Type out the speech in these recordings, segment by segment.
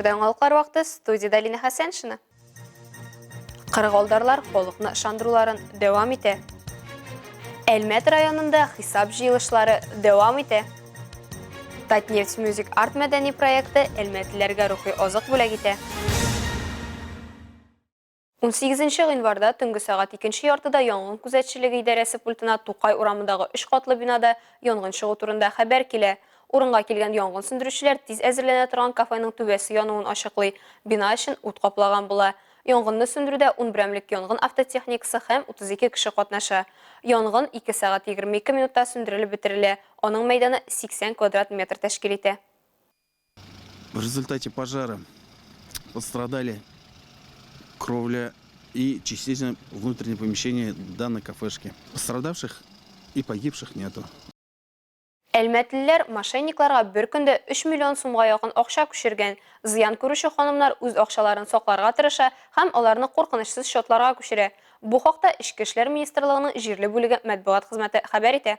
Эфирда яңалыклар вакыты, студиядә Лина Хәсәншина. Кырыгалдарлар халыкны ышандыруларын дәвам итә. Әлмәт районында хисап җыелышлары дәвам итә. Татнефть Music Art мәдәни проекты әлмәтлеләргә рухи азык бүләк итә. Унсигезенче гыйнварда төнге сәгать икенче яртыда янгын күзәтчелеге идарәсе пультына Тукай урамындагы өч катлы бинада янгын чыгу турында хәбәр килә. Урынга килгән янгын сүндерүчеләр тиз әзерләнә торган кафеның түбәсе януын ачыклый, бина эчен ут каплаган була. Янгынны сүндерүдә ун берәмлек янгын автотехникасы һәм 32 кеше катнаша. Янгын ике сәгать 22 минутта сүндерелеп бетерелә, аның мәйданы 80 квадрат метр тәшкил итә. В результате пожара пострадали кровля и частично внутреннее помещение данной кафешки. Пострадавших и погибших нету. Әлмәтлеләр мошенникларга бер көндә 3 миллион сумга якын акча күчергән. Зыян күрүче ханымнар үз акчаларын сакларга тырыша һәм аларны куркынычсыз счетларга күчерә. Бу хакта Эчке эшләр министрлыгының җирле бүлеге матбугат хезмәте хәбәр итә.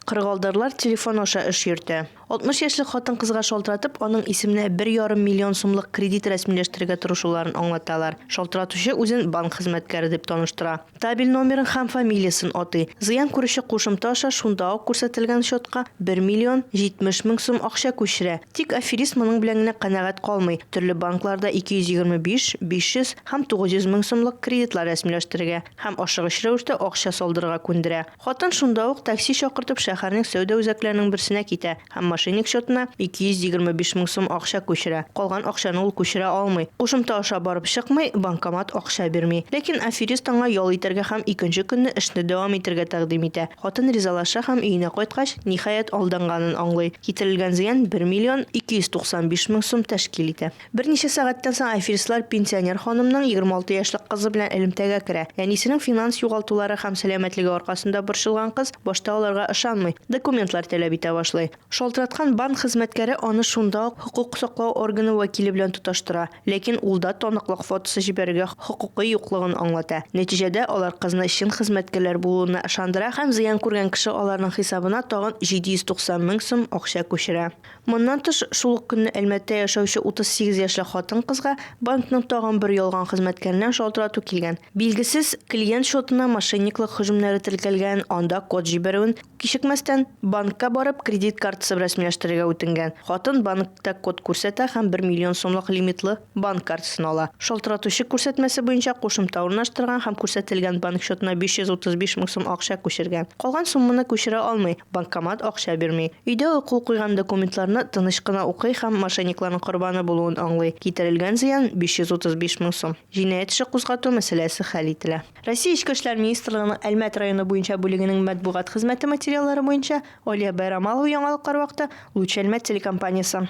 Кырыгалдарлар телефон аша эш йөртә. 60 яшьлек хатын-кызга шалтыратып, аның исеменә бер ярым миллион сумлык кредит рәсмиләштерергә тырышуларын аңлаталар. Шалтыратучы үзен банк хезмәткәре дип таныштыра. Табель номерын һәм фамилиясен атый. Зыян күрүче кушымта аша шунда ук күрсәтелгән счетка 1 миллион 70 мең сум акча күчерә. Тик аферист моның белән генә канәгать калмый, төрле банкларда 225, 500 һәм 900 мең сумлык кредитлар рәсмиләштерергә һәм ашыгыч рәвештә акча салдырырга күндерә. Хатын шунда ук такси чакыртып шәһәрнең сәүдә үзәкләренең берсенә китә һәм мошенник счетына 225 мең сум акча күчерә. Калган акчаны ул күчерә алмый. Кушымта аша барып чыкмый, банкомат акча бирми. Ләкин аферист аңа ял итәргә һәм икенче көнне эшне дәвам итәргә тәкъдим итә. Хатын ризалаша һәм өенә кайткач, ниһаять, алданганын аңлый. Китерелгән зыян 1 миллион 295 мең сум тәшкил итә. Берничә сәгатьтән соң аферистлар пенсионер ханымның 26 яшьлек кызы белән элемтәгә керә. Әнисенең финанс югалтулары һәм сәламәтлеге аркасында борчылган кыз башта аларга ышанмый, документлар таләп итә башлый. Шалтыраткан банк хезмәткәре аны шунда ук хокук саклау органы вәкиле белән тоташтыра, ләкин ул да таныклык фотосы җибәрергә хокукы юклыгын аңлата. Нәтиҗәдә, алар кызны чын хезмәткәрләр булуына ышандыра һәм зыян күргән кеше аларның хисабына тагын 790 мең сум акча күчерә. Моннан тыш, шул ук көнне Әлмәттә яшәүче 38 яшьлек хатын-кызга банкның тагын бер ялган хезмәткәреннән шалтырату килгән. Билгесез клиент счетына мошенниклык һөҗүмнәре теркәлгән, анда код җибәрүен кичекмәстән, банкка барып, кредит картасы рәсмиләштерергә үтенгән. Хатын банкта код күрсәтә һәм бер миллион сумлык лимитлы банк картасын ала. Шалтыратучы күрсәтмәсе буенча кушымта урнаштырган һәм күрсәтелгән банк счетына 535 мең сум акча күчергән. Калган сумманы күчерә алмый, Банкомат акча бирми. Өйдә ул кул куйган документларны тыныч кына укый һәм мошенникларның корбаны булуын аңлый. Китерелгән зыян, 535 мең сум. Җинаять эше кузгату мәсьәләсе хәл ителә. Россия Эчке эшләр министрлыгының Әлмәт районы буенча бүлегенең матбугат хезмәте материаллары буенча, Алия Байрамалова Яңалыклар вакыты, Луч Әлмәт телекомпаниясе.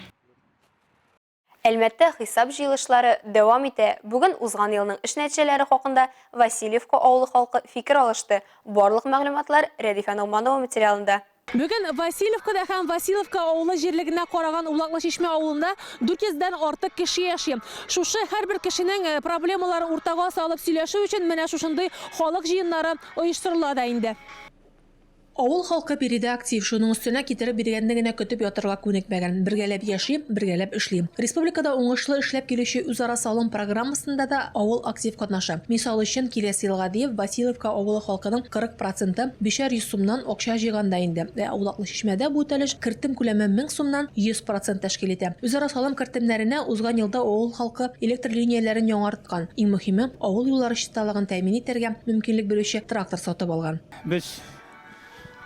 Әлмәттә хисап җыелышлары дәвам итә. Бүген узган елның эш нәтиҗәләре хакында Васильевка авылы халкы фикер алышты. Барлык мәгълүматлар Рәдифә Ногманова материалында. Бүген Васильевкада һәм Василовка авылы җирлегенә караган Улаклы Чишмә авылында 400 дән артык кеше яши. Шушы һәрбер кешенең проблемаларын уртага салып сөйләшү өчен менә шушындый халык җыеннары оештырыла да инде. Авыл халкы биредә актив, шуның өстенә китереп биргәнне генә көтеп ятырга күнекмәгән. Бергәләп яши, бергәләп эшли. Республикада уңышлы эшләп килүче үзара салым программасында да авыл актив катнаша. Мисал өчен, киләсе елга диеп, Василовка авылы халкының 40 проценты бишәр йөз сумнан акча җыйган да инде. Ә Аулаклы Чишмәдә бу үтәлеш кертем күләме 1000 сумнан 100 процент тәшкил итә. Үзара салым кертемнәренә узган елда авыл халкы электр линияләрен яңарткан, иң мөһиме, авыл юллары чисталыгын тәэмин итәргә мөмкинлек бирүче трактор сатып алган. Без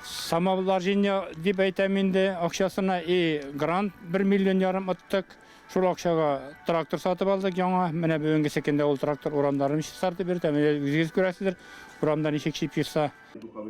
самовложение дип әйтәм инде, акчасына и грант 1 миллион ярым оттык. Шул акчага трактор сатып алдык яңа. Менә бүгенгесе көндә ул трактор урамнарны чистартып йөртә. Менә үзегез күрәсездер, урамда ничек чип-чиста.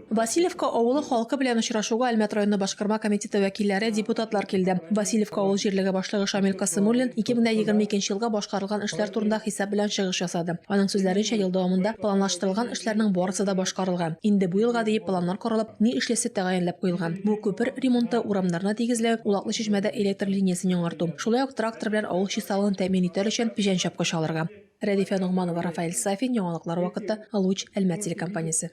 Васильевка авылы халкы белән очрашуга Әлмәт районы башкарма комитеты вәкилләре, депутатлар килде. Васильевка авыл җирлеге башлыгы Шамил Касыймуллин 2022 елга башкарылган эшләр турында хисап белән чыгыш ясады. Аның сүзләренчә, ел дәвамында планлаштырылган эшләрнең барысы да башкарылган. Инде бу елга диеп планнар корылып, ни эшлисе тәгаенләп куелган. Бу күпер ремонты, урамнарны тигезләү, Улаклы Чишмәдә электр линиясен яңарту, шулай ук трактор белән авыл чисталыгын тәэмин итәр өчен печән чапкыч алырга. Рәдифә Ногманова, Рафаэль Сафин, Яңалыклар вакыты, Луч, Әлмәт телекомпаниясе.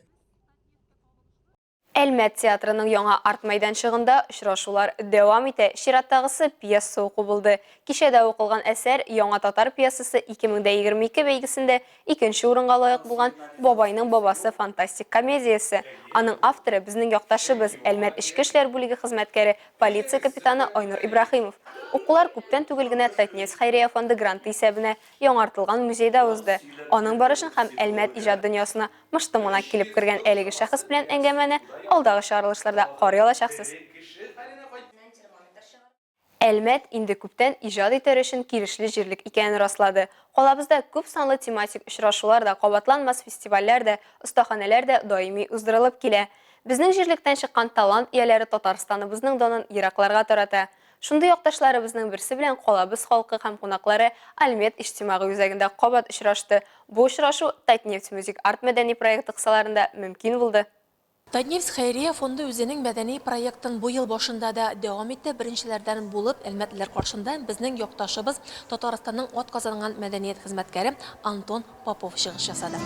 Әлмәт театрының яңа арт-мәйданчыгында очрашулар дәвам итә. Чираттагысы пьеса уку булды. Кичәдә укылган әсәр Яңа татар пьесасы 2022 бәйгесендә икенче урынга лаек булган Бабайның бабасы фантастик комедиясе. Аның авторы, безнең якташыбыз, Әлмәт эчке эшләр бүлеге хезмәткәре, полиция капитаны Айнур Ибраһимов. Укулар күптән түгел генә Татнефть хәйрия фонды гранты исәбенә яңартылган музейда узды. Аның барышын һәм Әлмәт иҗат дөньясына Мыштым гына килеп кергән әлеге шәхес белән әңгәмәне алдагы чыгарылышларда карый алачаксыз. Әлмәт инде күптән иҗат итәр өчен килешле җирлек икәнен раслады. Калабызда күп санлы тематик очрашулар да, кабатланмас фестивальләр дә, остаханәләр дә даими уздырылып килә. Безнең җирлектән чыккан талант ияләре Татарстаныбызның данын еракларга тарата. Шундый якташларыбызның берсе белән калабыз халкы һәм кунаклары Альмет иҗтимагый үзәгендә кабат очрашты. Бу очрашу Татнефть Мюзик Арт мәдәни проекты кысаларында мөмкин булды. Татнефть хәйрия фонды үзенең мәдәни проектын бу ел башында да дәвам итте. Беренчеләрдән булып, әлмәтлеләр каршында безнең якташыбыз, Татарстанның атказанган мәдәният хезмәткәре Антон Попов чыгыш ясады.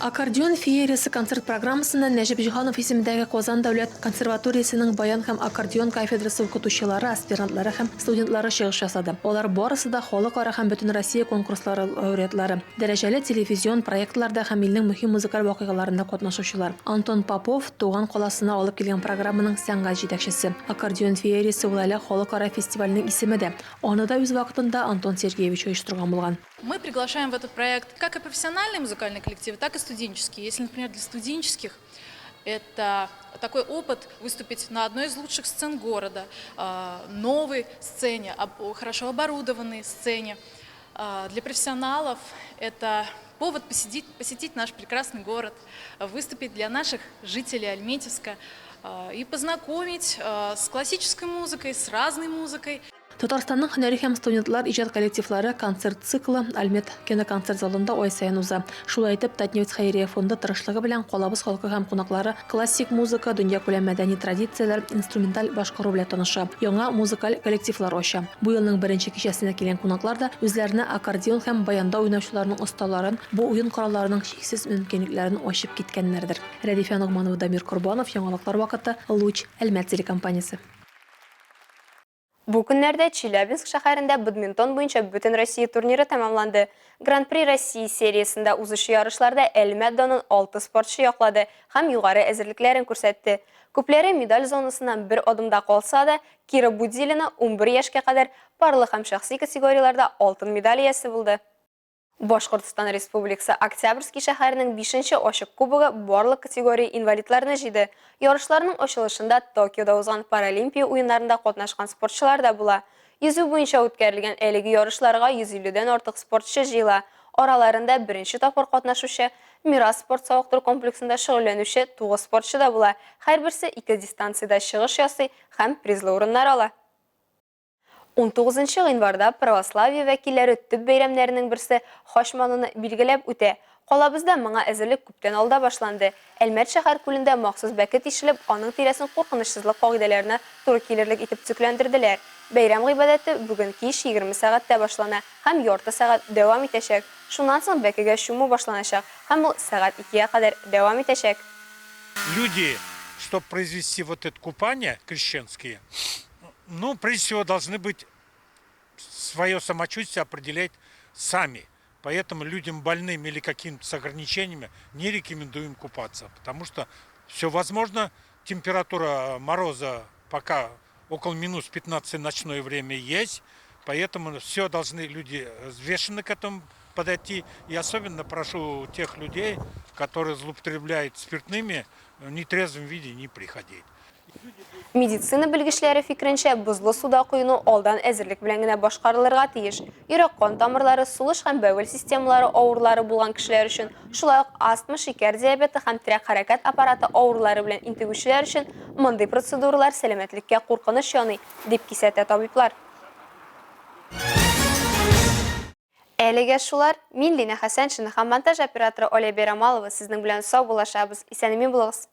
Аккордеон феериясе концерт программасында Нәҗип Җиһанов исемендәге Казан дәүләт консерваториясенең баян һәм аккордеон кафедрасы укытучылары, аспирантлары һәм студентлары чыгыш ясады. Алар барысы да халыкара һәм бөтенроссия конкурслары лауреатлары. Дәрәҗәле телевизион проектларда һәм илнең мөһим музыкаль вакыйгаларында катнашучылар. Антон Попов, туган каласына алып килгән программаның сәнгать җитәкчесе. Аккордеон феериясе ул әле халыкара фестивальнең исеме дә. Аны да үз вакытында Антон Сергеевич оештырган булган. Мы приглашаем в этот проект как и профессиональные музыкальные коллективы, так и студенческие. Если, например, для студенческих это такой опыт выступить на одной из лучших сцен города, новой сцене, хорошо оборудованной сцене. Для профессионалов это повод посетить, посетить наш прекрасный город, выступить для наших жителей Альметьевска и познакомить с классической музыкой, с разной музыкой. Татарстанның һөнәри һәм студентлар иҗат коллективлары концерт циклы Альмет киноконцерт залында ай саен уза. Шулай итеп, Татнефть хәйрия фонды тырышлыгы белән калабыз халкы һәм кунаклары классик музыка, дөньякүләм мәдәни традицияләр, инструменталь башкару белән таныша, яңа музыкаль коллективлар ача. Бу елның беренче кичәсенә килгән кунаклар да үзләренә аккордеон һәм баянда уйнаучыларның осталарын, бу уен коралларының чиксез мөмкинлекләрен ачып киткәннәрдер. Рәдифә Ногманова, Дамир Корбанов, Яңалыклар вакыты, Луч, Әлмәт телекомпаниясе. Бу көннәрдә Челябинск шәһәрендә бадминтон буенча Бөтенроссия турниры тәмамланды. Гран-при России сериясендә узучы ярышларда Әлмәт данын алты спортчы яклады һәм югары әзерлекләрен күрсәтте. Күпләре медаль зонасыннан бер адымда калса да, Кира Будилина 11 яшькә кадәр парлы һәм шәхси категорияләрдә алтын медаль иясе булды. Башкортстан Республикасы Октябрьский шәһәренең бишенче ачык кубогы барлык категория инвалидларны җыйды. Ярышларның ачылышында Токиода узган Паралимпия уеннарында катнашкан спортчылар да була. Йөзү буенча үткәрелгән әлеге ярышларга 150 дән артык спортчы җыела. Араларында беренче тапкыр катнашучы, Мирас спорт-савыктыру комплексында шөгыльләнүче тугыз спортчы да була. Һәрберсе ике дистанциядә чыгыш ясый һәм призлы урыннар ала. Унтугызынчы гыйнварда православие вәкилләре төп бәйрәмнәренең берсе Хач мануны билгеләп үтә. Калабызда моңа әзерлек күптән алда башланды. Әлмәт шәһәр күлендә махсус бәке тишелеп, аның тирәсен куркынычсызлык кагыйдәләренә туры килерлек итеп төзекләндерделәр. Бәйрәм гыйбадәте бүген кич 20 сәгатьтә башлана һәм ярты сәгать дәвам итәчәк. Шуннан соң бәкегә чуму башланачак һәм ул сәгать икегә кадәр дәвам итәчәк. Люди, чтоб произвести вот это купание крещенские, ну, прежде всего, должны быть свое самочувствие определять сами. Поэтому людям больным или каким-то с ограничениями не рекомендуем купаться, потому что все возможно, температура мороза пока около минус 15 ночное время есть, поэтому все должны люди взвешенно к этому подойти. И особенно прошу тех людей, которые злоупотребляют спиртными, в нетрезвом виде не приходить. Медицина белгечләре фикеренчә, бозлы суда коену алдан әзерлек белән генә башкарылырга тиеш. Йөрәк-кан тамырлары, сулыш һәм бәвел системалары авырулары булган кешеләр өчен, шулай ук астма, шикәр диабеты һәм терәк-хәрәкәт аппараты авырулары белән интегүчеләр өчен мондый процедуралар сәламәтлеккә куркыныч яный, дип кисәтә табиблар. Әлегә шулар. Мин Лина Хәсәншина һәм монтаж операторы Оля Бәйрамалова сезнең белән саубуллашабыз. Исән-имин булыгыз!